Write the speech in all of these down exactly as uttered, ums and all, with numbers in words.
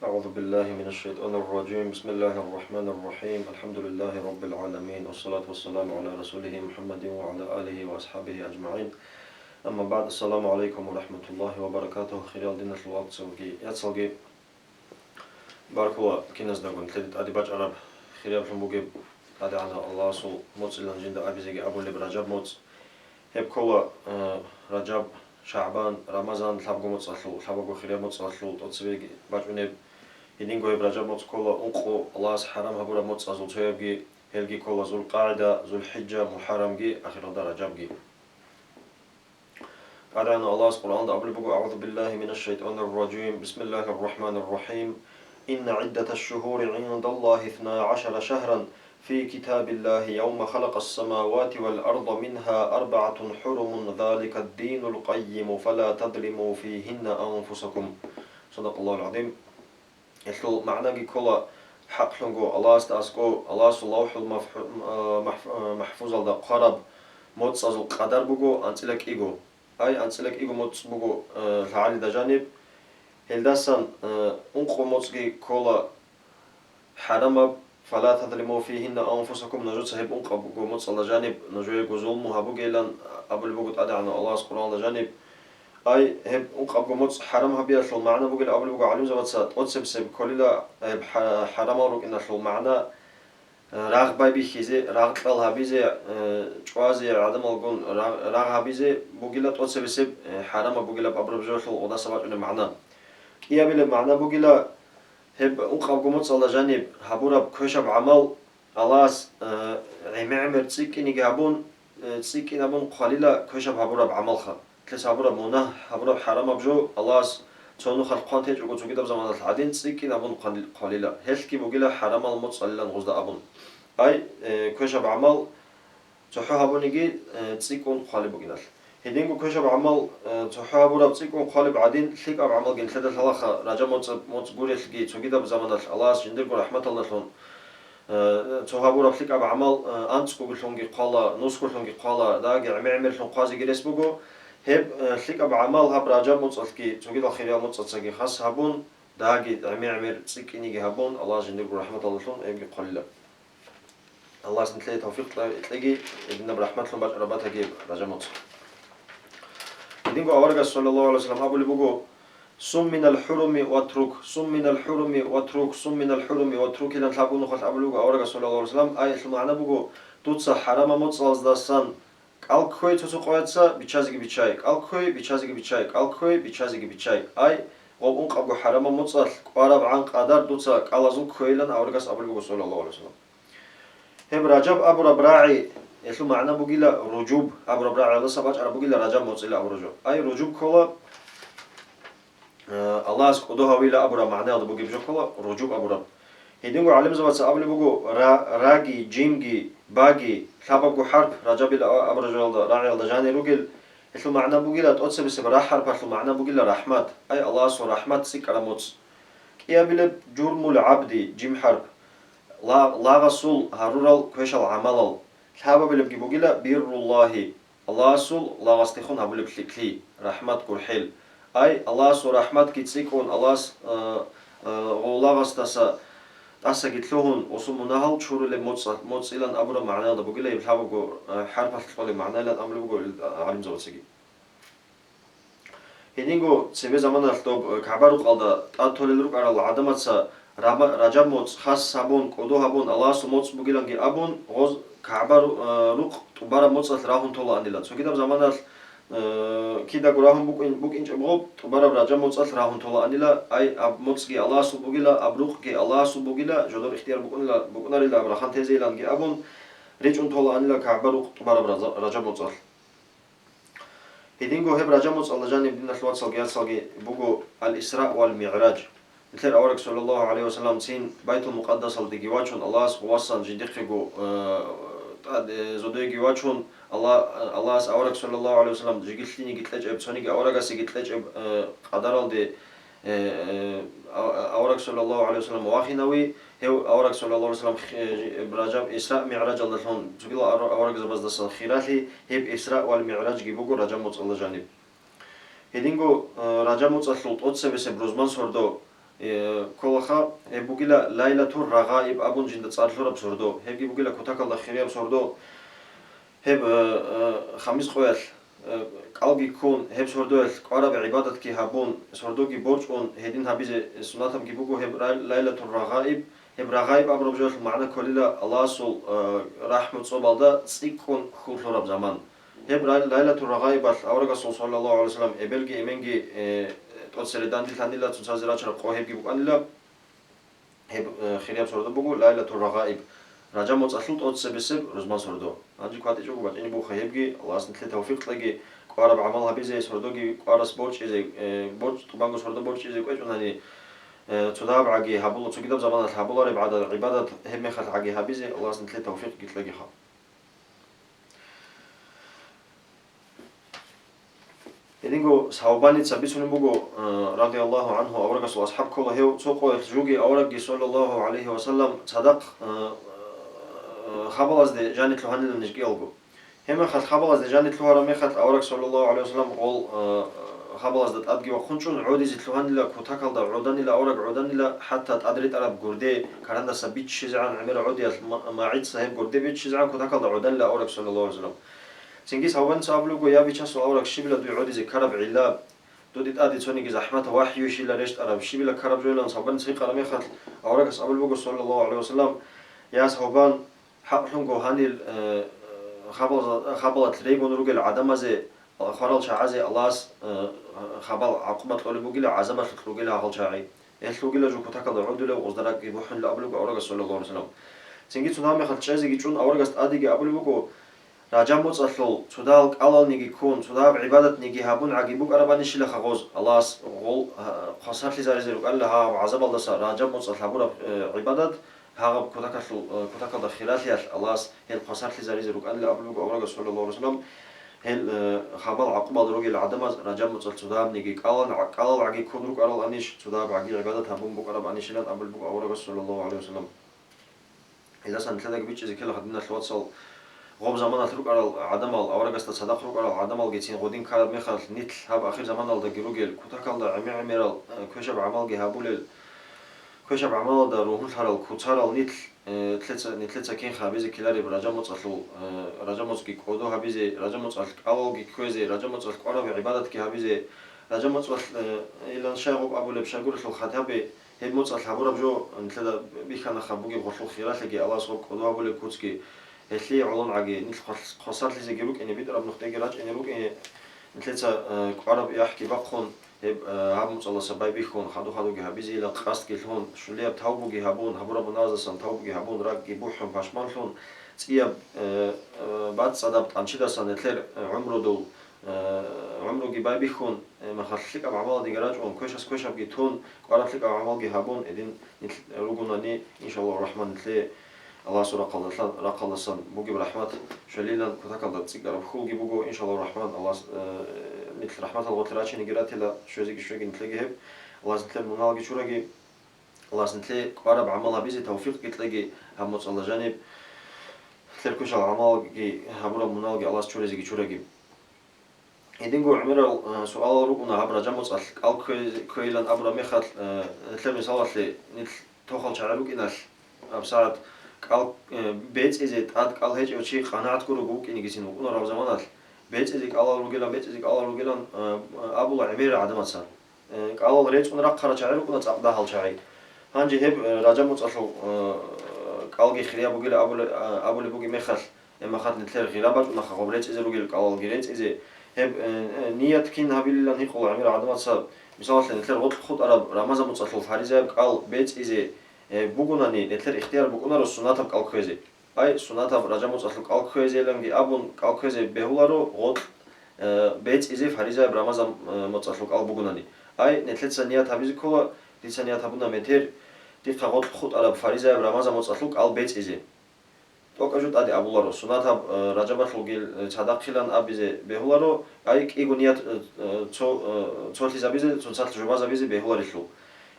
أعوذ بالله من الشيطان الرجيم. بسم الله الرحمن الرحيم. الحمد لله رب العالمين. والصلاة والسلام على رسوله محمد وعلى آله وأصحابه أجمعين. أما بعد. السلام عليكم ورحمة الله وبركاته. Хириял диналъул вацалги яцалги. Баркула киназдаго нилъеда тӀаде бачӀараб хирияблъун бугеб ТӀадегӀанав Аллагьасул моцӀилан жинда абизеги абулеб Ражаб моцӀ. Гьеб ккола, э, Ражаб, ШагӀбан, Рамазан лъабго моцӀалъул, лъабабго хирияб моцӀалъул тӀоцебеги бачӀунеб. Гьединго гьеб Ражаб моцӀ ккола ункъо Аллагьас хӀарам гьабураб моцӀазул цоябги, гьелги ккола ЗулкъагӀида, ЗулхӀижа, МухӀаррамги, ахиралда Ражабги. ТӀадегӀанав Аллагьас Къуръанда абулеб буго: أعوذ بالله من الشيطان الرجيم. بسم الله الرحمن الرحيم. إن عدة الشهور عند الله اثنا عشر شهرا في كتاب الله يوم خلق السماوات والأرض منها أربعة حرم ذلك الدين القيم فلا تظلموا فيهن أنفسكم. صدق الله العظيم. Гьелъул магӀнаги ккола хӀакълъунго Аллагьасда аскӀов, Аллагьасул лавхӀул мафхӀу-, а, махф-, а, махфузалда хъвараб моцӀазул къадар буго анцӀила кӀиго. Ай, анцӀила кӀиго моцӀ буго, а, лъагӀалида жаниб. Гьелдасан, а, ункъо моцӀги ккола хӀарамаб, فلا تظلموا فيهن أنفسكم, нужеца гьеб ункъабго моцӀалда жаниб нужеего зулму гьабугейилан абулеб буго ТӀадегӀанав Аллагьас Къуръаналда жаниб. Ай, гьеб ункъабго моцӀ хӀарам гьабиялъул магӀна бугилан абулеб буго гӀалимзабаца, тӀоцебесеб кколила гьеб хӀа-, хӀарамал рукӀиналъул магӀна, э, рагъ байбихьизе, рагъ кьал гьабизе, э, чӀвазе, гӀадамалгун рагъ, рагъ гьабизе бугила тӀоцебесеб, э, хӀарамаб бугилаб абураб жоялъул гъодаса бачӀунеб магӀна. КӀиабилеб магӀна бугила гьеб ункъабго моцӀалда жаниб гьабураб квешаб гӀамал Аллагьас, э, гӀемер-гӀемер цӀикӀкӀиниги гьабун, э, цӀикӀкӀин абун хъвалила квешаб гьабураб гӀамалха. Нилъеца гьабураб мунагь, гьабураб хӀарамаб жо Аллагьас цо нухалъ хъван течӀого цогидаб заманалъ гӀадин цӀикӀкӀин абун хъван-, хъвалила. Гьелъги бугила хӀарамал моцӀалилан гъузда абун. Ай, э, квешаб гӀамал цохӀо гьабуниги, э, цӀикӀкӀун хъвалеб бугиналъ. Гьединго квешаб гӀамал, э, цохӀо гьабураб цӀикӀкӀун хъвалеб гӀадин, лъикӀаб гӀамалги нилъеда лъалаха, Ражаб моцӀ-, моцӀ гурелъги цогидаб заманалъ Аллагьас жиндирго рахӀматалдалъун, э, цо гьабураб лъикӀаб гӀамал, э, анцӀгоги лъунги хъвала, нусго лъунги хъвала, дагьги гӀемер-гӀемерлъун хъвазеги рес буго. Гьеб, э, лъикӀаб гӀамал гьаб Ражаб моцӀалъги цогидал хириял моцӀалъцаги хас гьабун, дагьги гӀемер-гӀемер цӀикӀкӀиниги гьабун, Аллагьас жиндирго рахӀматалдалъун гьебги хъвалила. Аллагьас нилъее тавфикъ кьеги, гьединаб рахӀматлъун бачӀараб батаги Ражаб моцӀ. Гьединго аварагас, саллаллагьу гӀалайгьи вассалам, абулеб буго: «Сум минал хӀуруми ватрук, сум минал хӀуруми ватрук, сум минал хӀуруми ватрук», — илан лъабго нухалъ абулеб буго аварагас, саллаллагьу гӀалайгьи вассалам. Ай, гьелъул магӀна буго: «Дуца хӀарамаб моцӀалаздасан кӀал кквей цо-цо къояца, биччазеги биччай, кӀал кквей, биччазеги биччай, кӀал кквей, биччазеги биччай». Ай, гъоб ункъабго хӀарамаб моцӀалъ кӀвараб гӀан къадар дуца кӀалазул кквейилан аварагас абулеб буго, саллаллагьу гӀалайгьи вассалам. Гьеб Ражаб абураб рагӀи, гьелъул магӀна бугила ружуб абураб рагӀиялдаса бачӀараб бугила Ражаб моцӀила абураб жо. Ай, ружуб ккола, э, Аллагьас кӀодо гьавила абураб магӀнаялда бугеб жо ккола ружуб абураб. Гьединго гӀалимзабаца абулеб буго, ра-, раги, жимги, баги, лъабабго хӀарп Ражабил а-, абураб жоялда, рагӀиялда жанир ругел, гьелъул магӀна бугила, тӀоцебесеб ра хӀарпалъул магӀна бугила рахӀмат. Ай, Аллагьасул рахӀмат цӀикӀкӀараб моцӀ. КӀиабилеб журмул гӀабди, жим хӀарп. Ла-, лагъасул гьарурал квешал гӀамалал. Лъабабилебги бугила бирруллагьи, Аллагьасул лагъасдехун гьабулеб лъикӀлъи, рахӀмат гурхӀел. Ай, Аллагьасул рахӀматги цӀикӀкӀун, Аллагьас, а, а, гъов лагъасдаса тӀасаги лъугьун, гъосул мунагьал чурулеб моцӀ-, моцӀилан абураб магӀнаялда бугила гьеб лъабабго, а, хӀарпалъ кьолеб магӀнайилан абулеб буго гӀалимзабацаги. Гьединго цебе заманалъ доб, э, КагӀба-рукъалда тӀад толел рукӀарал гӀадамаца Раба-, Ражаб моцӀ хас гьабун, кӀодо гьабун, Аллагьасул моцӀ бугиланги абун, гъоз КагӀба-ру-, э, рукъ тӀубараб моцӀалъ рагьун толаанила. Цогидаб заманалъ, э, кидаго рагьун букӀин-, букӀинчӀеб гъоб, тӀубараб Ражаб моцӀалъ рагьун толаанила, ай, аб моцӀги Аллагьасул бугила, аб рукъги Аллагьасул бугила, жодор ихтияр букӀунила, букӀунарила аб рахъан тезейиланги абун, речӀун толаанила КагӀба-рукъ тӀубараб Раза-, Ражаб моцӀалъ. Гьединго гьеб Ражаб моцӀалда жаниб, диналъул вацалги яцалги, буго Ал-Исра вал МигӀраж. Нилъер авараг, саллаллагьу гӀалайгьи вассалам, цин Байтул-Мукъаддасалдеги вачун, Аллагьас гъувасан жиндихъего, э, тӀад-, э, зодеги вачун, Алла-, Аллагьас авараг, саллаллагьу гӀалайгьи вассалам, жеги лъиниги кьечӀеб, цониги аварагасеги кьечӀеб, э, къадаралде, э, э, а-, а-, авараг, саллаллагьу гӀалайгьи вассалам, вахинави, Гьев авараг, саллаллагьу гӀалайгьи вассалам, хи-, Ражаб, Исра МигӀражалдалъун цогидал ара-, аварагзабаздасан хиралъи, гьеб Исра вал МигӀражги буго Ражаб моцӀалда жаниб. Гьединго, э, Ражаб моцӀалъул тӀоцебесеб рузман сордо Э, кколаха, гьеб бугила Лайлатур Рагъаиб абун жинда цӀар лъураб сордо. Гьебги бугила кутакалда хирияб сордо. Гьеб, э, э, хамис къоялъ, э, кӀалги ккун, гьеб сордоялъ кӀвараб гӀибадатги гьабун, сордоги борчӀун, гьедин гьабизе сунатабги буго гьеб Рай-, Лайлатур Рагъаиб. Гьеб Рагъаиб абураб жоялъул магӀна кколила Аллагьасул, э, рахӀму цӀобалда цӀикӀкӀун хьул лъураб заман. Гьеб Лай-, Лайлатур Рагъаибалъ аварагасул, саллаллагьу гӀалайгьи вассалам, эбелги эменги, э, тӀоцере данделъанила цоцазе рачараб къо гьебги букӀанила. Гьеб, э, хирияб сордо буго Лайлатур Рагъаиб, Ражаб моцӀалъул тӀоцебесеб рузман сордо. Гьанже кватӀичӀого бачӀине буха гьебги, Аллагьас нилъе тавфикъ кьеги, кӀвараб гӀамал гьабизе, сордоги кӀварас борчӀизе, э, борчӀ-, тӀубанго сордо борчӀизе кӀвечӀунани, э, цодагьаб гӀаги гьабула, цогидаб заманалъ гьабулареб гӀада-, гӀибадат гьеб мехалъ гӀаги гьабизе, Аллагьас нилъе тавфикъги кьегиха. Гьединго Савбаница бицунеб буго, э, радияллагьу гӀангьу, аварагасул асхӀаб ккола гьев, цо къоялъ жуги аварагги, саллаллагьу гӀалайгьи вассалам, цадахъ, э, э, хабалазде жаниб лъугьанила ниж кӀиялго. Гьеб мехалъ хабалазде жаниб лъугьараб мехалъ авараг, саллаллагьу гӀалайгьи вассалам, гъол, э, хабалазда тӀадги вахъун чӀун гӀодизе лъугьанила, кутакалда гӀоданила, авараг гӀоданила, хӀатта тӀад ретӀараб гурде, карандаса биччазегӀан гӀемераб гӀодиялъ ма-, магӀица гьеб гурде биччазегӀан кутакалда гӀоданила авараг, саллаллагьу гӀалайгьи вассалам. Цинги Савбаница абулеб буго: «Я Бичасул авараг, щибила дуе гӀодизе ккараб гӀилла, дуда тӀаде цониги захӀмат вахӀюйищила рещтӀараб, щибила ккараб жо?» — илан Савбаница гьикъараб мехалъ, аварагас абулеб буго, саллаллагьу гӀалайгьи вассалам: «Я Савбан, хӀакълъунго гьанил, э, хабал-, хабалалъ регун ругел гӀадамазе, хварал чагӀазе Аллагьас, э, хабал гӀакъуба кьолеб бугила, гӀазабалъулъ ругила гьагъал чагӀи. Гьелъ ругила жо кутакалда гӀодулев, гъозда ракӀги бухӀунила», — абулеб буго аварагас, саллаллагьу гӀалайгьи вассалам. Цинги цо гьамехалъ чӀезеги чӀун аварагас тӀадеги абулеб буго: «Ражаб моцӀалъул цодагьал кӀалалниги ккун, цодагьаб гӀибадатниги гьабун гӀаги букӀарабанищила гъоз, Аллагьас гъол, а, хвасарлъизаризе рукӀанила гьаб гӀазабалдаса Ражаб моцӀалъ гьабураб, э, гӀибадат, гьагъаб кутакалъул, э, кутакалда хиралъиялъ Аллагьас гьел хвасарлъизаризе рукӀанила», — абулеб буго аварагас, саллаллагьу гӀалайгьи вассалам. Гьел, э, хабал гӀакъубал ругел гӀадамаз Ражаб моцӀалъ цодагьабниги кӀалан-, кӀалал гӀаги ккун рукӀараланищ, цодагьаб гӀаги гӀибадат гьабун букӀарабанищилан абулеб буго аварагас, саллаллагьу гӀалайгьи вассалам. Гьелдасан нилъедаги бичӀчӀизе ккелаха, диналъ вацал, гъоб заманалъ рукӀарал гӀадамал, аварагасда цадахъ рукӀарал гӀадамалгицин гъодин ккараб мехалъ, нилъ гьаб ахир заманалдаги ругел, кутакалда гӀемер-гӀемерал, э, квешаб гӀамалги гьабулел, квешаб гӀамалалда ругьунлъарал, куцарал нилъ, э, нилъеца, нилъеца кинха гьабизе ккелареб Ражаб моцӀалъул, э, Ражаб моцӀги кӀодо гьабизе, Ражаб моцӀалъ кӀалалги кквезе, Ражаб моцӀалъ кӀвараб гӀибадатги гьабизе, Ражаб моцӀалъ, э, илан щай гъоб абулеб, щайгурелъул хатӀаби, гьеб моцӀалъ гьабураб жо нилъеда бихьана бугеб гъолъул хиралъиги, Аллагьас гъоб кӀодо гьабулеб куцги, гьелъие гӀолон гӀаги, нилъ хвас-, хвасарлъизеги рукӀине, битӀараб нухдеги рачӀине рукӀине, нилъеца, э, кӀвараб яхӀги бахъун, гьеб, э, гьаб моцӀалдаса байбихьун, хадур-хадурги гьабизейилан къасдги лъун, щулияб тавбуги гьабун, гьабураб мунагьаздасан тавбуги гьабун, ракӀги бухӀун, пашманлъун, цӀияб, э, э, бацӀцӀадаб тӀанчидасан нилъер, э, гӀумрудул, э, гӀумруги байбихьун, э, махалъ лъикӀаб гӀамаладиги рачӀун, квешас квешабги тун, кӀвараб лъикӀаб гӀамалги гьабун, гьедин нилъ ругунани, иншаллагьу рахӀман, нилъее Аллагьасул рахъалдалъан, рахъалдасан бугеб рахӀмат щвелилан кутакалда цӀикӀкӀараб хьулги буго, иншаллагьу рахӀман, Аллагьас, э, нилъ рахӀматал гъорлъ рачиниги ратила, щвезеги щвеги нилъеги гьеб, Аллагьас нилъер муналги чураги, Аллагьас нилъее кӀвараб гӀамал гьабизе тавфикъги кьеги, гьаб моцӀалда жаниб нилъер квешал гӀамалги гьабураб муналги Аллагьас чурезеги чураги. Гьединго гӀемерал, э, суалал рукӀуна гьаб Ражаб моцӀалъ кӀал ккве-, кквейилан абураб мехалъ, э, нилъер мисалалъе, нилъ тохал чагӀи рукӀиналъ, гьабсагӀат кӀал, э, бецӀизе тӀад кӀал гьечӀев чи къанагӀат гурого вукӀинегицин вукӀунарав заманалъ, бецӀизе кӀалал ругилан, бецӀизе кӀалал ругилан, э, абула гӀемерал гӀадамаца. Э, кӀалал рецӀун рахъарал чагӀи рукӀуна цӀакъ дагьал чагӀи. Гьанже гьеб, э, Ражаб моцӀалъул, э, кӀалги хирияб бугила абуле-, а, абулеб бугеб мехалъ, гьеб мехалъ нилъер гъира бачӀунаха гъоб рецӀизе ругел кӀалалги рецӀизе. Гьеб, э, э, ният кин гьабилилан гьикъула гӀемерал гӀадамаца, мисалалъе, нилъер гъоркь хутӀараб Рамазан моцӀалъул фаризаяб кӀал бецӀизе, э, бугунани, нилъер ихтияр букӀунаро сунатаб кӀал кквезе. Ай, сунатаб Ражаб моцӀалъул кӀал кквезейиланги абун, кӀал кквезе бегьуларо гъоркь, э, бецӀизе фаризаяб Рамазан, э, моцӀалъул кӀал бугунани. Ай, нилъеца ният гьабизе ккола, дица ният гьабуна метер, дихъа гъоркь хутӀараб фаризаяб Рамазан моцӀалъул кӀал бецӀизе. ТӀокӀаб жо тӀаде абуларо, сунатаб, э, Ражабалъулги, э, цадахъилан абизе бегьуларо, ай, кӀиго ният, э, э, цо-, э, цолъизабизе, цоцалъ жубазабизе бегьуларелъул.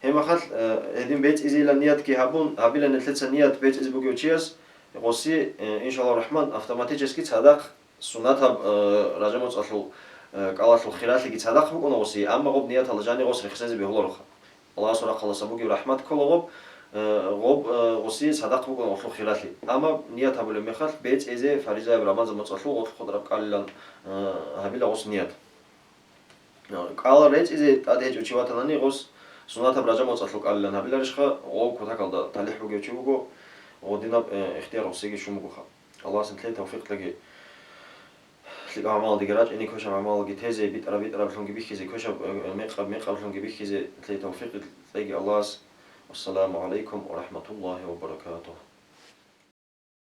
Гьеб мехалъ, э, гьедин бецӀизейилан ниятги гьабун, гьабила нилъеца ният бецӀизе бугев чияс, гъоси, э, иншаллагьу рахӀман, автоматически цадахъ сунатаб, э, Ражаб моцӀалъул, э, кӀалалъул хиралъиги цадахъ букӀуна гъоси, амма гъоб нияталда жани гъос рехсезе бегьулароха. Аллагьасул рахъалдаса бугеб рахӀмат ккола гъоб, э, гъоб, э, гъосие садакъа букӀуна гъолъул хиралъи. Амма ният гьабулеб мехалъ, бецӀизе фаризаяб Рамазан моцӀалъул гъолъухъ хутӀараб кӀалилан, э, гьабила гъос ният. Э, кӀалал рецӀизе тӀад гьечӀев чи ватанани, гъос суннатаб Ражаб моцӀалъул кӀалилан гьабиларищха, гъов кутакалда талихӀ бугев чи вуго, гъодинаб, э, ихтияр гъосиеги щун бугоха. Аллагьас нилъее тавфикъ кьеги. ЛъикӀаб гӀамалалдеги рачӀине, квешаб гӀамалалги тезе, битӀараб-битӀараблъунги бихьизе, квешаб, э, мекъаб-мекъаблъунги бихьизе, нилъее тавфикъ кьеги Аллагьас. Вассаламу гӀалайкум ва рахӀматуллагьи ва баракатугь.